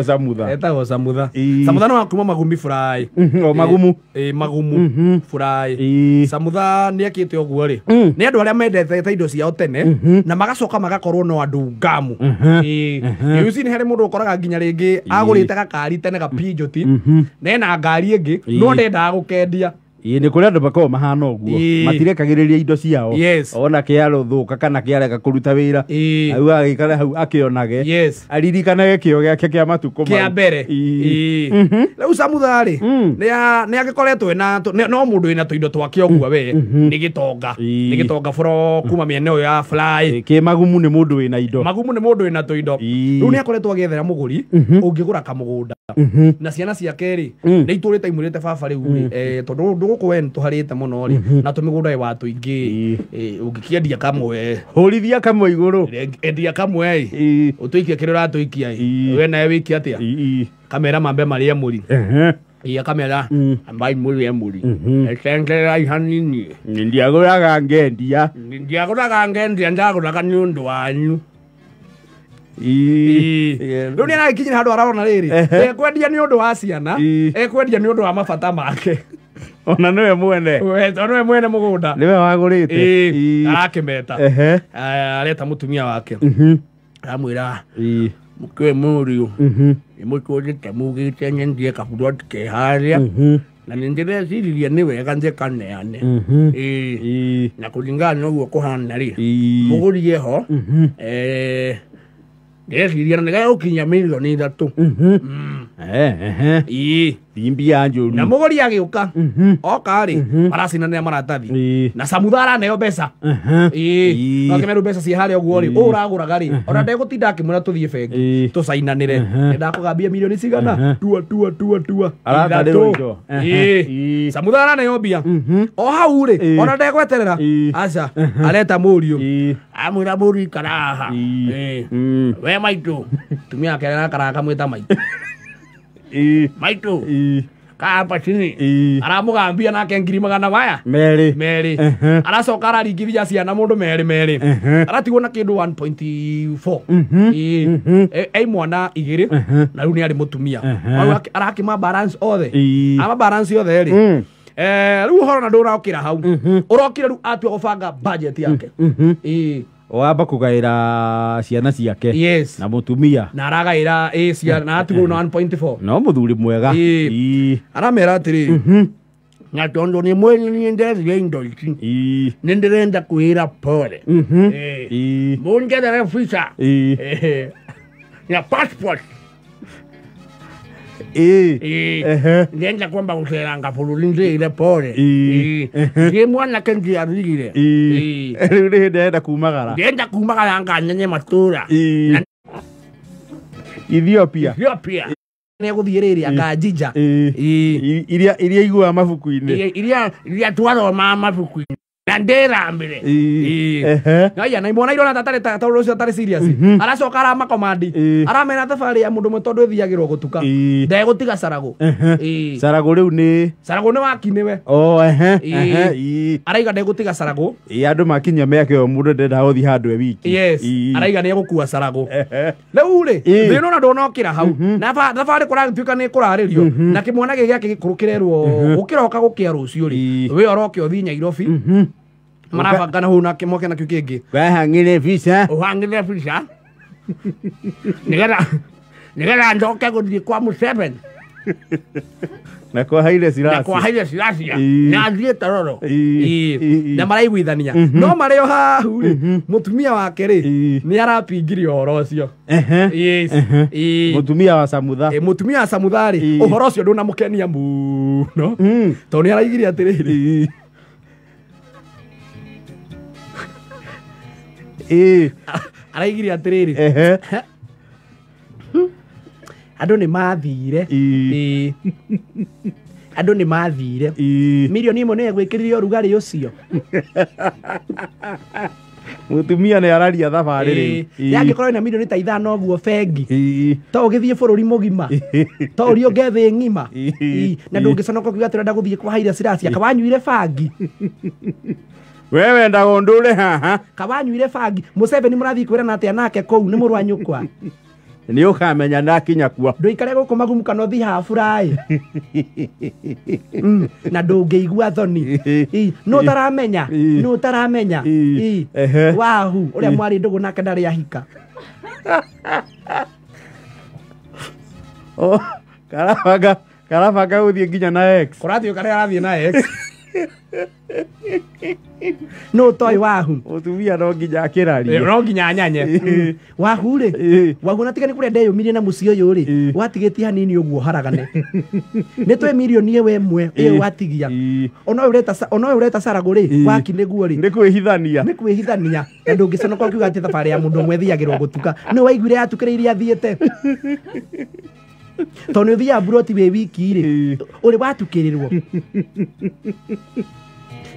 Samutha. Etagwo Samutha. Ii. Samutha no akuma magumi furai. O magumu. Magumu furai. Samutha nĩ ekĩte ũguo rĩ. Nĩ andũ arĩa mendete indo ciao tene na magacoka magakorwo no andũ ngamu. Rĩu ici nĩ harĩ mũndũ ũkoraga nginya rĩngĩ agũrĩte gakari tene ga Peugeot na ena ngari ĩngĩ no ndendaga gũkendia. Ĩĩ nĩ kũrĩ andũ makoragwo mahana ũguo matirekagĩrĩria indo ciao ona kĩarũthũka kana kĩarega kũruta wĩra hau agĩikara hau akĩonage aririkanage kĩo gĩake kĩa matukũ kĩa mbere. Rĩu Samutha rĩ nĩ agĩkoretwo ena no mũndũ wĩna tũindo twake ũguo we nĩ gĩtonga nĩ gĩtonga bũro kuma mĩena ĩyo ya fly. Kĩ magumu nĩ mũndũ wĩna indo. Magumu nĩ mũndũ wĩna tũindo. Rĩu nĩ akoretwo agĩethera mũgũri ũngĩgũra kamũgũnda na ciana ciake rĩ nĩ itũrĩte imwĩrĩte baba rĩu rĩ tondũ gũkũ we nĩtũharĩte mũno rĩ na tũmĩgũnda ĩ wa tũingĩ ũngĩkĩendia kamwe hũrithia kamwe igũrũ endia kamwe ĩ ũtũikie kĩrĩa ũratũikia ĩ we nawe wĩkie atĩa kamera mambe marĩe mũri iya kamera ambai mũrĩe mũri ecengererai hanini ndiagũraga ngendia ndiagũraga ngendia ndagũraga nĩ ũndũ wanyu. Rĩu nĩ aragĩkinyĩra handũ ararona rĩrĩ ekwendia nĩ ũndũ wa ciana ekwendia nĩ ũndũ wa mabata make. Ona nĩwe mwene. Nĩwe mwene mũgũnda. Nĩwe wagũrĩte. Arakĩmeta. Areta mũtumia wake. Aramwĩra mũkĩũĩ mũriũ nĩ mũtũrĩte mugĩte nyendie kaburoti ke harĩa na nĩ ndĩreciririe nĩ wega njĩkaneane. Na kũringana na ũguo kũhana rĩ mũgũri eho ndĩreciria na nĩgegũkinya mirioni 3. Mbia njũru. Na mũgũri agĩũka oka rĩ maracinanĩra maratathi na Samutha araneo mbeca. No akĩmeru mbeca ciĩ harĩa ũguo rĩ ũũ ũragũraga rĩ ona ndegũtinda akĩmwĩra tũthiĩ bengi tũcainanĩre nĩndakũgambia mirioni cigana tua tua tua tua ithatũ. Samutha araneo mbia o hau rĩ ona ndegweterera aca areta mũriũ amwĩra mũriũ ikara haha we maitũ tumia yake arakara akamwĩta maitũ. Maitũ kapa chini aramũgambia nake ngiri magana maya merĩ aracoka araringithia ciana mũndũ merĩ merĩ aratigwo na kĩndũ 1.4 ei mwana igĩrĩ na rĩu nĩ arĩ mũtumia arakĩma balance othe ama balance othe rĩ rĩu ũhoro na ndũraokĩra hau ũrokire rĩu atua gũbanga budget yake. Wamba kũgaĩra ciana ciake na mũtumia na aragaĩra ciana na atigwo na 1.4 no mũthuri mwega. Aramera atĩrĩ na tondũ nĩ mwene niĩ ndethire indo ici nĩ ndĩrenda kwĩra pole mũnjethere visa na passport ndĩrenda kwamba gũceranga bũrũri ndĩire pole ndĩ mwanake ndiathire rĩu nĩ hĩndĩ arenda kumagara ndĩrenda kumagara nganyenye matũra Ethiopia nĩegũthiĩ rĩrĩ akajija iria iguaga mabuku-inĩ iria twaromaga mabuku-inĩ na ndĩrambire. Aya na imwana irona tatarĩ tondũ ũcio atarĩ serious aracoka aramakomandi aramera thabarĩ ya mũndũ ũmwe tondũ ĩthiagĩrwo gũtuka ndegũtiga Caragũ. Caragũ rĩu nĩ Caragũ nĩ waki nĩwe. Araiga ndegũtiga Caragũ. Andũ makinya mĩaka ĩyo mũndũ ndendaga gũthiĩ handũ e wiki. Araiga nĩ egũkua Caragũ. Rĩu rĩ thĩna ona ndũnokĩra hau na thabarĩ kũratuĩka nĩ kũrarĩrio na kĩmwana gĩkĩ gĩake gĩkũrũ kĩrerwo gũkĩroka gũkĩa rũciũ rĩ we oroke ũthiĩ Nairobi marabanga na hau na kĩmoke nakĩo kĩngĩ wehang'ire visa ũhang'ire visa nĩgetha njoke gũthiĩ kwa Museveni na kwa Haile Selassie na kwa Haile Selassie na athiĩ Tororo na maraiguithania no marĩ o hahu rĩ mũtumia wake rĩ nĩ arapingirie ũhoro ũcio. Mũtumia wa Samutha mũtumia wa Samutha rĩ ũhoro ũcio ndũnamũkenia mũno tondũ nĩ araigire atĩrĩrĩ araigire atĩrĩrĩ andũ nĩ mathire andũ nĩ mathire mirioni ĩmwe nĩ egwĩkĩrire ũrugarĩ ũcio. Mũtumia nĩ araria thabarĩ rĩu yangĩkorwo ĩna mirioni ta 5 ũguo bengi to ũgĩthiĩ bũrũri mũgima to ũriũnge thĩ ng'ima na ndũngĩconoka ũkiuga atĩ ũrenda gũthiĩ kwa Haile Selassie kawanyuire bangi. We wendaga ũndũre haha kawanyuire bangi Museveni mũrathiĩ kwĩrana atĩa nake kũu nĩ mũrũ wa nyũkwa. Nĩ ũkamenya ndakinya kuo. Ndũikare gũkũ magumu kana ũthiĩ haburaĩ. Na ndũngĩigua thoni. Nũ ũtaramenya? Nũ ũtaramenya? Wahu ũrĩa mwarĩ ndũgũ nake ndarĩ ahika. Oh, karabanga karabanga gũthiĩ nginya na ex. Kũrathiĩ karĩa arathiĩ na ex. No toy wahu. Mũtumia no nginya akĩrarie. No nginya anyanye. Wahu rĩ, wahu na tiga nĩ kũrĩa ndeyũmirie na mũciĩ ũyũ rĩ, watigĩtie hanini ũguo haragane. Nĩ twĩ mirioni ĩwe ĩmwe ĩyo watigia. Ona ũyũ ũreta Saragũ rĩ, waki nĩguo rĩ. Nĩ kwĩhithania. Nĩ kwĩhithania. Na ndũngĩconoka ũkiuga atĩ thabarĩ ya mũndũ ũmwe ĩthiagĩrwo gũtuka. Nĩ waiguire yatukĩrĩirie athiĩte. Tondũ nĩ ũthiaga mburoti wĩ wiki rĩ, ũrĩ watukĩrĩrwo.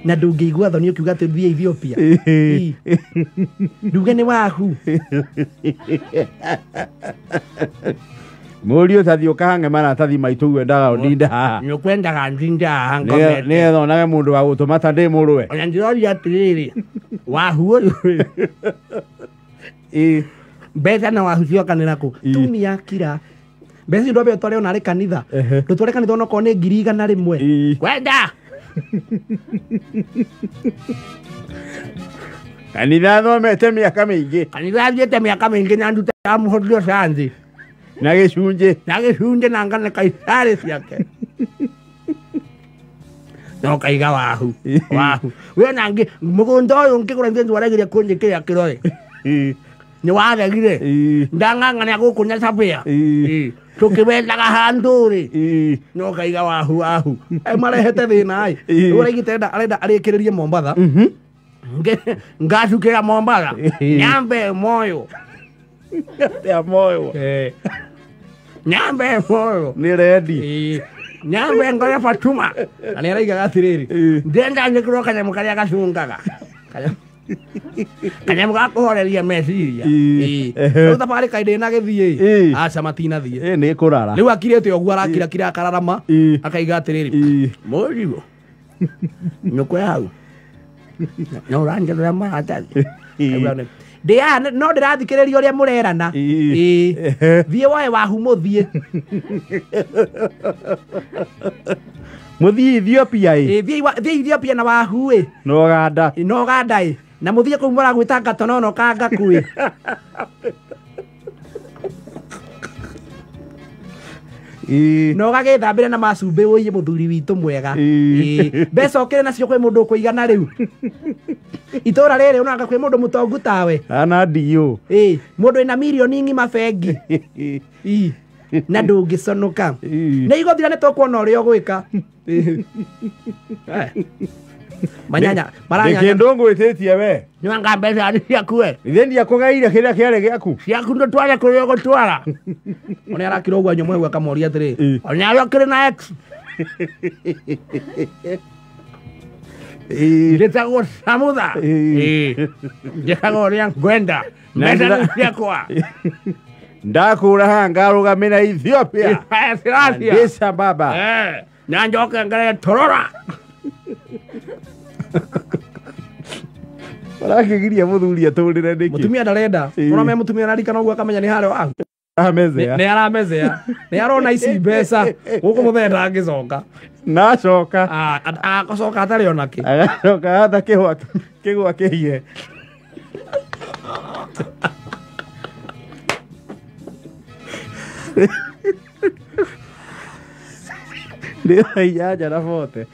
Na ndũngĩigua thoni ũkiuga atĩ ũthiĩ Ethiopia. Nduge nĩ wahu. Mũriũ tathiĩ ũkahange maratathi maitũ wendaga ũndinde haha. Nĩ ũkwendaga ndinde haha ngomete. Nĩgetha onage mũndũ wa gũtũma ta ndĩ mũrũwe. Ona ndĩroria atĩrĩrĩ, wahu ũyũ mbeca na wahu ciokanĩra kũ? Tumia kira. Mbeca icio ndwambe ũtware ona arĩ kanitha. Ndũtware kanitha onokorwo nĩ 100,000. Kwenda! Kanitha thomete mĩaka mĩingĩ. Kanitha thiĩte mĩaka mĩingĩ na ndutaga mũhũthio canji. Na gĩcunjĩ. Na gĩcunjĩ na ngane kaisarĩ ciake. No kaiga wahu. Wahu. We na ngĩ mũgũnda ũyũ ngĩgũra nĩ ndwaragiria kũnjĩkĩra kĩrore. Nĩ waregire. Ndang'ang'ana gũkũ Nyacabĩa. Tũkĩwendaga handũ rĩ. No kaiga wahu wahu. Marehete thĩna ĩ. Rĩu araigĩte arenda arĩkĩrĩrie Mombatha. Ngacukĩra Mombatha. Nyambe moyo. Ya moyo. Nyambe moyo. Nĩ rendi. Nyambe ngoya Fatuma. Na nĩ araigaga atĩrĩrĩ. Ndenda njĩkĩrwo kanyamũ karĩa gacungaga. Kanyamũ ga kũhoreria meciria. Rĩu thabarĩ kaĩ ndĩna gĩthiĩ. Aca matinathiĩ. Nĩ kũrara. Rĩu akirĩte ũguo arakira kira akararama. Akaiga atĩrĩrĩ. Mũrigo. Nyũkwa hau. No ũranjerera maratathi. Ndĩa no ndĩrathikĩrĩria ũrĩa mũrerana. Thiĩ woe wahu mũthiĩ. Mũthiĩ Ethiopia ĩ. Thiĩ Ethiopia na wahu ĩ. Na Ũganda. Na Ũganda ĩ. Na mũthiĩ kũu mũragwĩta gatonono ka ngaku ĩ. Na ũgagĩthambĩre na macumbĩ ũiye mũthuri witũ mwega. Mbeca ũkĩrĩ nacio kwĩ mũndũ ũkũigana rĩu. Itũra rĩrĩ ũnanga kwĩ mũndũ mũtongu tawe. Ana ndiũ. Mũndũ wĩna mirioni ng'ima bengi. Na ndũngĩconoka. Nĩ igũthira nĩ tũkuona ũrĩa ũgwĩka. Manyanya maranyanya. Kĩndũ ngwĩtĩtie we. Nĩwanga mbeca ciaku we. Ithe ndiakũgaire kĩrĩa kĩarĩ gĩaku. Ciaku ndũtware kũrĩa ũgũtwara. Ona arakira ũguo anyua mũhehu akamoria atĩrĩ. Ona arĩa ũkĩrĩ na ex. Njĩtagwo Samutha. Njĩkaga ũrĩa ngwenda. Mbeca nĩ ciakwa. Ndakũra haha ngarũgamĩra Ethiopia. Addis Ababa. Na njoke ngere Torora. Marakĩgiria mũthuri atũrĩre nĩkĩ? Mũtumia ndarenda. Ũrona me mũtumia ararikana ũguo akamenya nĩ harĩa wahu. Aramezea. Nĩ aramezea. Nĩ arona ici mbeca gũkũ mũthenya ndangĩcoka. Na acoka. Agacoka atarĩ ona kĩ. Agacoka hata kĩgwa kĩhiĩ. Nĩ thaa 8:40.